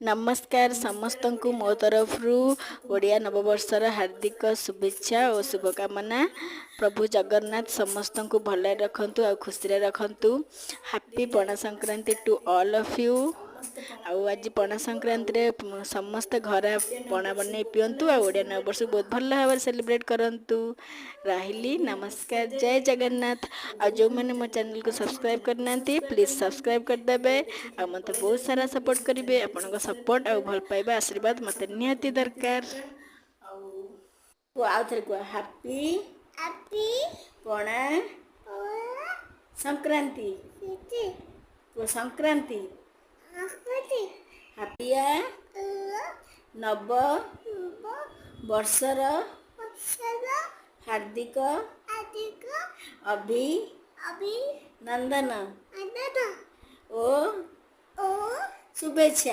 ନମସ୍କାର ସମସ୍ତଙ୍କୁ, ମୋ ତରଫରୁ ଓଡ଼ିଆ ନବବର୍ଷର ହାର୍ଦ୍ଦିକ ଶୁଭେଚ୍ଛା ଓ ଶୁଭକାମନା। ପ୍ରଭୁ ଜଗନ୍ନାଥ ସମସ୍ତଙ୍କୁ ଭଲରେ ରଖନ୍ତୁ ଆଉ ଖୁସିରେ ରଖନ୍ତୁ। Happy Pana Sankranti to all of you. ଆଉ ଆଜି ପଣା ସଂକ୍ରାନ୍ତିରେ ସମସ୍ତେ ଘରେ ପଣା ବନେଇ ପିଅନ୍ତୁ ଆଉ ଓଡ଼ିଆ ନବବର୍ଷକୁ ବହୁତ ଭଲ ଭାବରେ ସେଲିବ୍ରେଟ୍ କରନ୍ତୁ। ରହିଲି, ନମସ୍କାର, ଜୟ ଜଗନ୍ନାଥ। ଆଉ ଯେଉଁମାନେ ମୋ ଚ୍ୟାନେଲକୁ ସବସ୍କ୍ରାଇବ୍ କରିନାହାନ୍ତି, ପ୍ଲିଜ୍ ସବସ୍କ୍ରାଇବ୍ କରିଦେବେ ଆଉ ମୋତେ ବହୁତ ସାରା ସପୋର୍ଟ କରିବେ। ଆପଣଙ୍କ ସପୋର୍ଟ ଆଉ ଭଲ ପାଇବା, ଆଶୀର୍ବାଦ ମୋତେ ନିହାତି ଦରକାର। କୁହ, ଆଉ ଥରେ କୁହ, ହାପି ହାପି ପଣା ସଂକ୍ରାନ୍ତି। କୁହ, ସଂକ୍ରାନ୍ତି। ହାପିଆ ନବ ବର୍ଷର ହାର୍ଦ୍ଦିକ ଅଭିନନ୍ଦନ ଓ ଶୁଭେଚ୍ଛା।